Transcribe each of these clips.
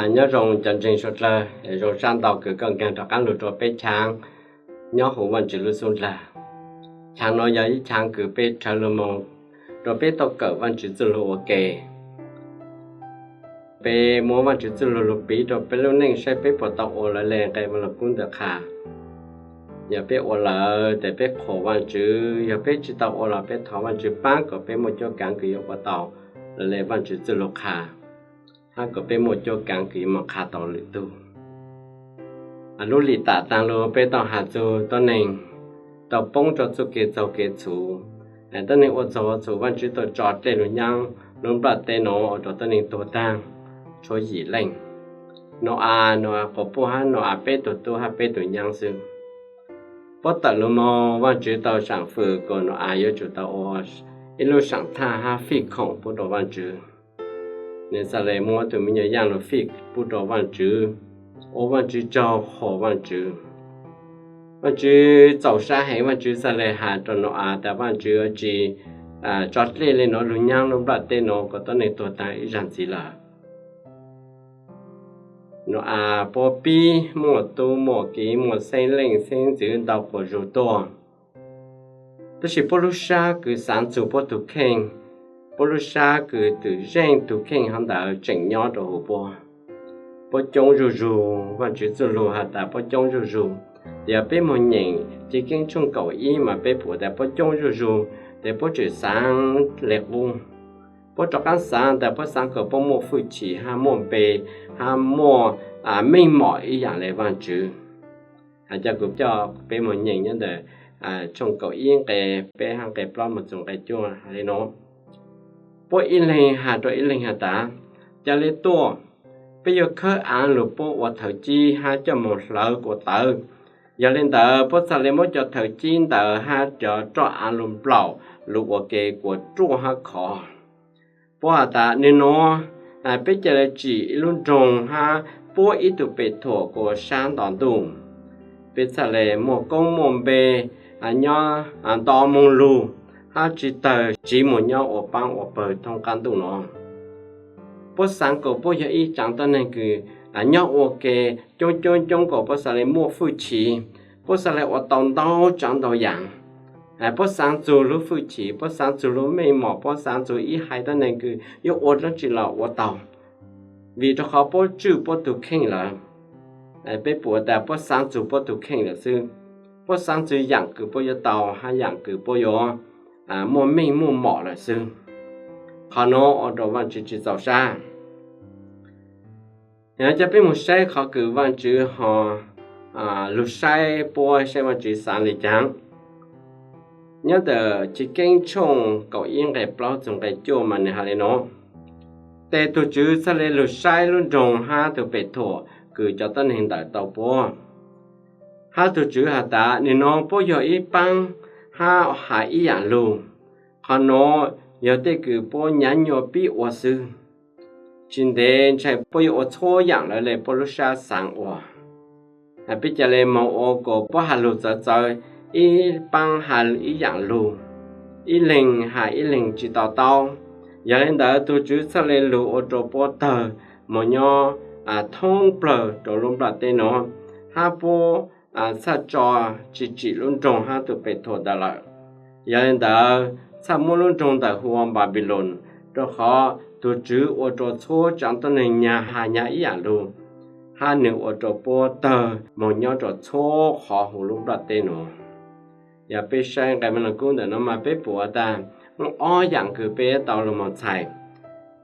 Nyob zoo cov ntseeg suav dlawg, zoo sab ntau kws koj nkaag rov qaab lug rua peb chaav nyob huv Vaajtswv lub xub dlawg. Chaav nuav yog ib chaav kws peb rhawv lug moog rua peb tau kawm Vaajtswv txuj lug ua ke. Peb muab Vaajtswv txuj lug lug piv rua peb lub neej saib peb puas tau ua lawv le nqe Vaaj Lug Kub ntawd qha. Yog peb ua lawm tes peb qhuas Vaajtswv, yog peb tsi tau ua los peb thov Vaajtswv paab kuas peb muaj cuab kaav kws yuav ua tau lawv le Vaajtswv txuj lug qha, hab kuas peb muaj cuab kaav kws yuav moog qha tau lwm tug. Lub lim taam taag lug peb tau has txug tuab neeg tau poob rua txuj kev txaug kev txhum, tuab neeg ua txaug txhum, Vaajtswv tau tso dlej lug nyaab lub nplaj teb nuav ua rua tuab neeg tuag taag tshuav yim leej. Nau-as, Nau-as quas puj hab Nau-as peb tug tub hab peb tug nyaab xwb. Puab tawm lug moog Vaajtswv tau saam fwm kuas Nau-as yuav tsum tau ua ib lub saam thaj hab fij khoom pub rua Vaajtswv. Nwg txhaj le muab tug me nyuam yaaj lug fij pub rua Vaajtswv, ua Vaajtswv tsaug, qhuas Vaajtswv. Vaajtswv txaus sab heev, Vaajtswv txhaj le has rua Nau-as tas Vaajtswv yuav tsi tso dlej le nuav lug nyaab lub nplaj teb nuav kuas tuab neeg tuag taag ib zag ntxiv lawm. Nau-as puab pib muaj tub muaj kiv, muaj xeeb leej xeeb ntxwv ntau quas zug tuaj. Tab sis puab lub sab kws xaav txug puab tug kheej, puab lub sab kws twm zeej tug kheej hov ntawd tseem nyob rua huv puab. Puab coob zuj zug, Vaajtswv txuj lug has tas puab coob zuj zug. Yog peb moog nyeem Chiv Keeb tshooj kaum ib mas peb pum tas puab coob zuj zug, tes puab tseem xaav le qub. Puab rov qaab xaav tas puab xaav kuas puab muaj fwj chim hab muaj npe hab muaj meej mom ib yaam le Vaajtswv. Has cov kuv coj peb moog nyeem nyob ntawm tshooj kaum ib nqe peb hab nqe plaub moog txug nqe cuaj has le nuav. Puab ib leeg has rua ib leeg has tas, ca le tuaj, peb yuav khawb aav lug puab ua thawv cib hab coj moog hlawv kuas tawv. Yog le ntawd puab txhaj le muab cov thawv cib ntawd hab cov roj aav lug nplaum lug ua ke kuas ruaj hab khov. Puab has tas, nwg nuav, peb ca le tsim ib lub nroog hab puab ib tug pem thuam kuas sab nto ntuj. Peb txhaj le muaj koob muaj npe nyob nto moo lug hab tsi tawg tsiv moog nyob ua paab ua pawg thoob qaab ntuj nuav. Puab xaav kuas puab yog ib tsaav tuab neeg kws nyob ua ke coob coob coob kuas puab xaav le muaj fwj chim, puab xaav le ua tau ntau tsaav ntau yaam. Puab xaav txug lub fwj chim, puab xaav txug lub meej mom, puab xaav txug ib haiv tuab neeg kws yuav ua dlaab tsi los ua tau, vim rua qhov puab tswj puab tug kheej lawm. Peb pum tas puab xaav txug puab tug kheej lawm xwb. Puab xaav txug yaam kws puab yuav tau hab yaam kws puab yuav muaj meej muaj mom lawm xwb. Qhov nuav ua rua Vaajtswv tsi txaus sab. Yog cov peb moog saib qhov kws Vaajtswv ho lug saib puab saib Vaajtswv xaav le caag. Nyob ntawm Chiv Keeb tshooj kaum ib nqe plaub txug nqe cuaj mas nwg has le nuav, tes tug Tswv txhaj le lug saib lub nroog hab tug pem thuam kws cov tuab neeg ntawm tau puab. Hab tug Tswv has tas, nwg nuav puab yog ib paab hab has ib yaam lug. Qhov nuav yog tej kws puab nyaav nyuaj pib ua xwb. Tsi ntev ntshai puab yuav ua txhua yaam lawv le puab lub sab xaav ua. Peb ca le moog ua kuas puab has lug txawv txawv, ib paab has ib yaam lug, ib leeg has ib leeg tsi to taub. Yog le ntawd tug Tswv txhaj le lug ua rua puab tawg moog nyob thoob plawg rua lub nplaj teb nuav, hab puab txhaj tso tsi tsim lub nroog hab tug pem thuam ntawd lawm. Yog le ntawd txhaj muab lub nroog ntawd hu ua Npanpiloos, rua qhov tug Tswv ua rua txhua tsaav tuab neeg nyag has nyag ib yaam lug, hab nwg ua rua puab tawg moog nyob rua txhua qhov huv lub nplaj teb nuav. Yog peb saib nqe Maas Lug Kub ntawm nuav mas peb pum tas muaj ob yaam kws peb tau lug moog txhais.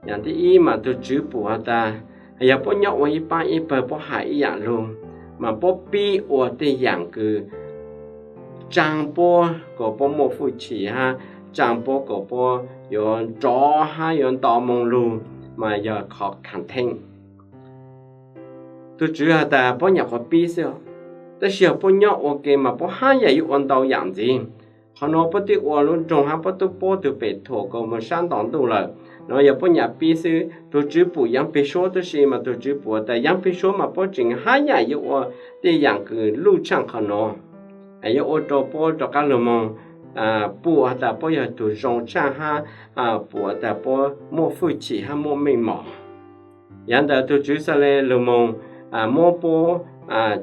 Yaam thib ib mas tug Tswv pum has tas, yog puab nyob ua ib paab ib pawg puab has ib yaam lug, mas puab pib ua tej yaam kws tsaa puab kuas puab muaj fwj chim hab tsaa puab kuas puab yuav nrov hab yuav nto moo lug, mas yog qhov khav theeb. Tug Tswv has tas puab nyam qhuav pib xwb, tab sis yog puab nyob ua ke mas puab hab yam yuav ua ntau yaam ntxiv. Qhov nuav puab twb ua lub nroog hab puab twb puab tug pem thuam kuas moog sab nto ntuj lawm. Nuav yog puab nyam pib xwb, tug Tswv pum yaav peg suab tub si mas tug Tswv pum tas yaav peg suab mas puab tseem hab yam yuav ua tej yaam kws luj tshaaj qhov nuav. Yuav ua rua puab rov qaab lug moog pum has tas puab yog tug zoo tshaaj hab pum has tas puab muaj fwj chim hab muaj meej mom. Yog ntawd tus Tswv Xas Les lug moog muab puab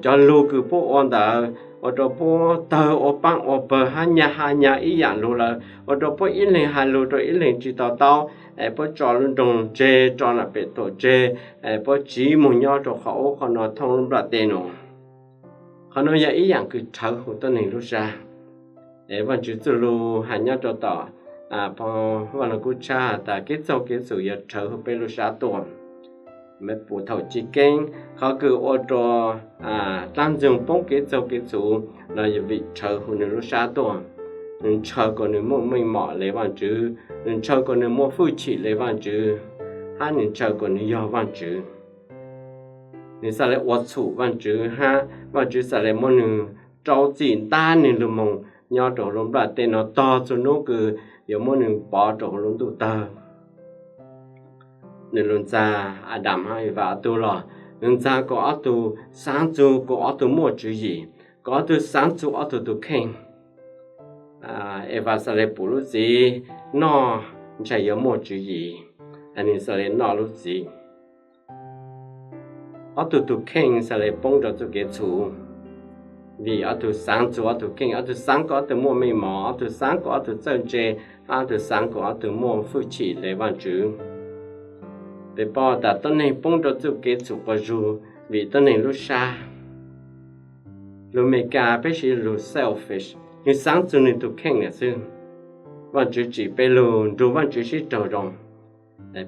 cov lug kws puab ua ntawd ua rua puab tawg ua paab ua pawg hab nyag hab nyag ib yaam lug lawm, ua rua puab ib leeg has lug rua ib leeg tsi to taub, es puab tso lub nroog tseg, tso nam pem tuam tseg, es puab tsiv moog nyob rua qhov ub qhov no thoob lub nplaj teb nuav. Qhov nuav yog ib yaam kws rhawv huv tuab neeg lub sab. Es Vaajtswv txuj lug has nyob rua tom Vaaj Lug Kub tshab has tas kev txaug kev txhum yuav rhawv huv peb lub sab tuaj. Pum thaum chiv keeb qhov kws ua rua dlaab ntxoog poob kev txaug kev txhum los yog vim rhawv huv nwg lub sab tuaj. Nwg ntshaw kuas nwg muaj meej mom le Vaajtswv, nwg ntshaw kuas nwg muaj fwj chim le Vaajtswv, hab nwg ntshaw kuas nwg yog Vaajtswv. Nwg xav le ua txhum Vaajtswv hab Vaajtswv xav le muab nwg rau txim ntab nwg lug moog nyob rua huv lub nplaj teb no tog txug nub kws yuav muab nwg pov rua huv lub ntuj tawg. Nwg lug ntxag Adas hab Evas ob tug los, nwg ntxag kuas ob tug xaav txug kuas ob tug muaj tswv yim, kuas ob tug xaav txug ob tug tug kheej. Evas xav le pum lub txiv noj ntshai yuav muaj tswv yim, nwg xav le noj lub txiv. Ob tug tug kheej xav le poob rua txuj kev txhum, vim ob tug xaav txug ob tug kheej, ob tug xaav kuas ob tug muaj meej mom, ob tug xaav kuas ob tug txawj ntse, hab ob tug xaav kuas ob tug muaj fwj chim le Vaajtswv. Peb paub tas tuab neeg poob rua txuj kev txhum quas zug vim tuab neeg lub sab. Lug Amelikas peb siv lug selfish, nwg xaav txug nwg tug kheej nam xwb. Vaajtswv tsim peb lug nrug Vaajtswv sib raug zoo.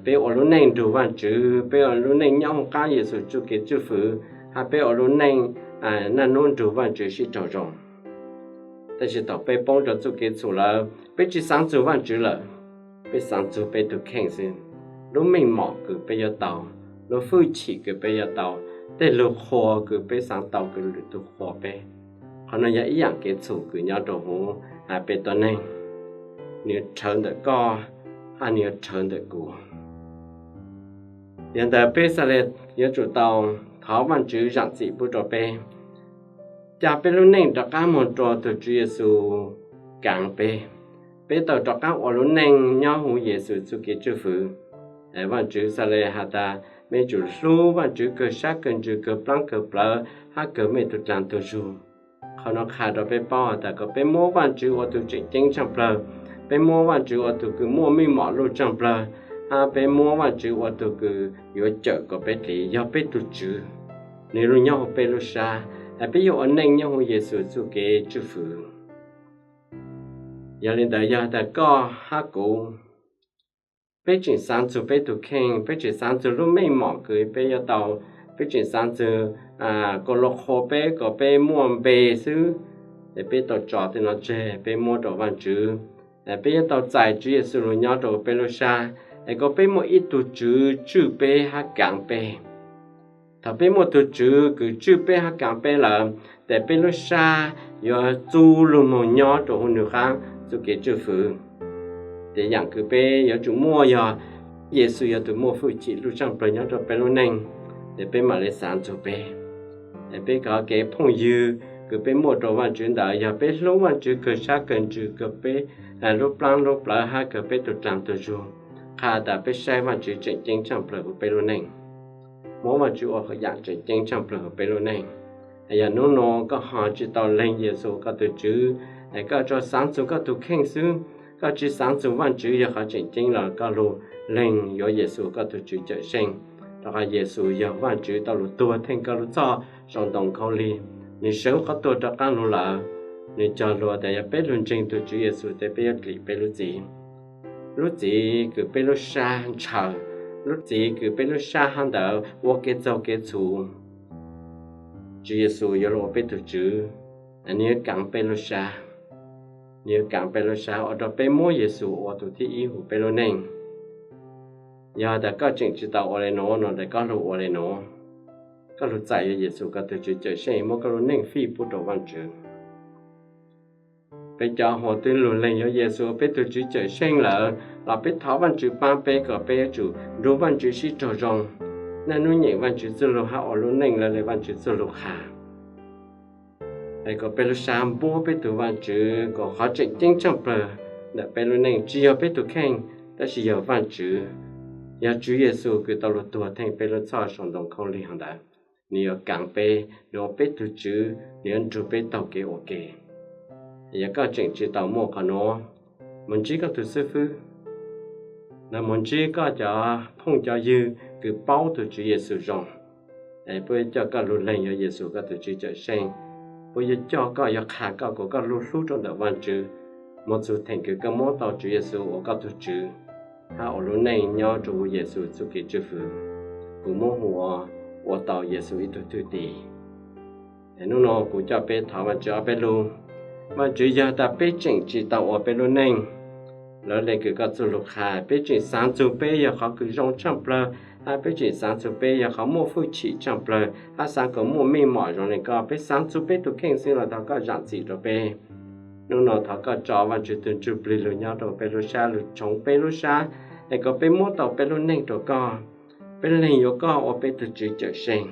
Peb ua lub neej nrug Vaajtswv, peb ua lub neej nyob huv qaab Yexus txuj kev tswj fwv, hab peb ua lub neej naj nub nrug Vaajtswv sib raug zoo. Tab sis thaum peb poob rua txuj kev txhum lawm, peb tsi xaav txug Vaajtswv lawm, peb xaav txug peb tug kheej xwb. Lub meej mom kws peb yuav tau, lub fwj chim kws peb yuav tau, tej lug qhuas kws peb xaav tau kws lwm tug qhuas peb. Qhov no yog ib yaam kev txhum kws nyob rua huv peb tuab neeg. Nwg yuav rhawv ntawm koj, hab nwg yuav rhawv ntawm kuv. Yog ntawd peb xav le yuav tsum tau thov Vaajtswv zaam txim pub rua peb, ca peb lub neej rov qaab moog rua tug Tswv Yexus kaav peb, peb tau rov qaab ua lub neej nyob huv Yexus txuj kev tswj fwv. Vaajtswv xav le has tas mej yuav tsum hlub Vaajtswv kawg sab kawg ntsws kawg plaab kawg plawv hab kawg mej tug dlaag tug zug. Qhov no qha rua peb paub has tas kom peb muab Vaajtswv ua tug tseem ceeb tshaaj plawg, peb muab Vaajtswv ua tug kws muaj meej mom luj tshaaj plawg, hab peb muab Vaajtswv ua tug kws yuav cawm kom peb dliv yog peb tug Tswv. Nwg lug nyob huv peb lub sab, has peb yuav ua neej nyob huv Yexus txuj kev tswj fwv. Yog le ntawd yog has tas koj hab kuv, peb tseem xaav txug peb tug kheej, peb tseem xaav txug lub meej mom kws peb yuav tau, peb tseem xaav txug kuas luas qhuas peb kom peb muaj npe xwb, es peb tau tso tej no tseg peb muab rua Vaajtswv. Peb yuav tau txais Tswv Yexus lug nyob rua peb lub sab, es kom peb muaj ib tug Tswv tswj peb hab kaav peb. Thaum peb muaj tug Tswv kws tswj peb hab kaav peb lawm, tes peb lub sab yuav txuj lug moog nyob rua huv nwg qaab txuj kev tswj fwv. Tes yaam kws peb yuav tsum muaj yog Yexus yog tug muaj fwj chim luj tshaaj plawg nyob rua peb lub neej, tes peb maam le xaav txug peb. Es peb kov kev phooj ywg kws peb muaj rua Vaajtswv ntawd yog peb hlub Vaajtswv kawg sab kawg ntsws kawg peb lub plaab lub plawv hab kawg peb tug dlaag tug zug, qha tas peb saib Vaajtswv tseem ceeb tshaaj plawg huv peb lub neej, muab Vaajtswv ua yaam tseem ceeb tshaaj plawg huv peb lub neej. Yog nub nua koj ho tsi tau leeg Yexus koj tug Tswv, es koj tsuas xaav txug koj tug kheej xwb, koj tsi xaav txug Vaajtswv yog qhov tseem ceeb los koj lug leeg yuav Yexus koj tug Tswv Cawmseej, rua qhov Yexus yog Vaajtswv tau lug tuag theej koj lub txhoj sau ntoo khaub lig. Nwg sawv qhov tuag rov qaab lug lawm. Nwg cog lus tas yog peb lug ntseeg tug Tswv Yexus tes peb yuav dlim peb lub txim. Lub txim kws peb lub sab ntshaw, lub txim kws peb lub sab hab ntawd ua kev txaug kev txhum. Tswv Yexus yuav lug ua peb tug Tswv, nwg yuav kaav peb lub sab. Nwg yuav kaav peb lub sab ua rua peb muab Yexus ua tug thib ib huv peb lub neej. Yog tas koj tseem tsi tau ua le nuav no tes koj lug ua le nuav. Koj lug txais yuav Yexus koj tug Tswv Cawmseej muab koj lub neej fij pub rua Vaajtswv. Peb cov huv twb lug leeg yuav Yexus ua peb tug Tswv Cawmseej lawm los peb thov Vaajtswv paab peb kom peb yuav tsum nrug Vaajtswv sib raug zoo, naj nub nyeem Vaajtswv txuj lug hab ua lub neej le Vaajtswv txuj lug qha. Es kom peb lub sab npuab peb tug Vaajtswv kom qhov tseem ceeb tshaaj plawg ntawm peb lub neej tsi yog peb tug kheej, tab sis yog Vaajtswv. Yog Tswv Yexus kws tau lug tuag theej peb lub txhoj saum ntoo khaub lig hov ntawd, nws yuav kaav peb, nws ua peb tug Tswv, nws yuav nrug peb taug kev ua ke. Yog koj tseem tsis tau muaj qhov nuav, moog ntsib koj tug xwb fwb, los moog ntsib koj cov phooj cov ywg kws paub tug Tswv Yexus zoo, es puab yuav coj koj lug leeg yuav Yexus koj tug Tswv Cawmseej. Puab yuav coj koj, yuav qha koj, kom koj lug hlub rua ntawm Vaajtswv, moog txug theem kws koj muab tau Tswv Yexus ua koj tug Tswv, hab ua lub neej nyob rua huv Yexus txuj kev tswj fwv. Kuv muab hu ua, ua tau Yexus ib tug thwj tim. Nub nua kuv coj peb thov Vaajtswv ob peb lug. Vaajtswv, yog tas peb tseem tsis tau ua peb lub neej lawv le kws koj txuj lug qha, peb tseem xaav txug peb yog qhov kws zoo tshaaj plawg, hab peb tseem xaav txug peb yog qhov muaj fwj chim tshaaj plawg, hab xaav kom muaj meej mom zoo le koj, peb xaav txug peb tug kheej xwb los thov koj zaam txim rua peb. Nub nua thov koj tso Vaajtswv tug Ntsuj Plig lug nyob rua peb lub sab, lug tshoov peb lub sab, es kom peb muab tau peb lub neej rua koj, peb leeg yuav koj ua peb tug Tswv Cawmseej.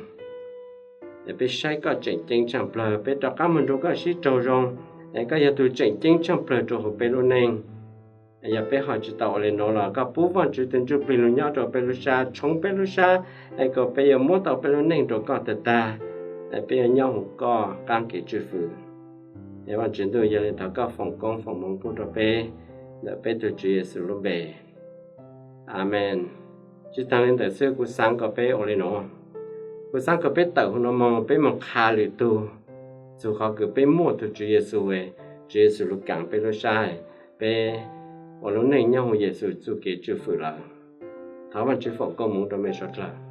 Es peb saib koj tseem ceeb tshaaj plawg, peb rov qaab moog nrug koj sib raug zoo, es koj yog tug tseem ceeb tshaaj plawg rua huv peb lub neej. Yog peb ho tsis tau ua le nuav los koj pub Vaajtswv tug Ntsuj Plig lug nyob rua peb lub sab, tshoov peb lub sab, es kom peb yuav muab tau peb lub neej rua koj tag tag, es peb yuav nyob huv koj qaab kev tswj fwv. Es Vaajtswv Ntuj, yog le thov koj foom koob foom moov pub rua peb, ntawm peb tug Tswv Yexus lub npe, Amees. Tsi taag le ntawd xwb, kuv xaav kom peb ua le nuav. Kuv xaav kom peb tawm huv nuav moog, peb moog qha lwm tug, txug qhov kws peb muaj tug Tswv Yexus, Tswv Yexus lug kaav peb lub sab, peb ua lub neej nyob huv Yexus txuj kev tswj fwv lawm. Thov Vaajtswv foom koob moov rua mej suav dlawg.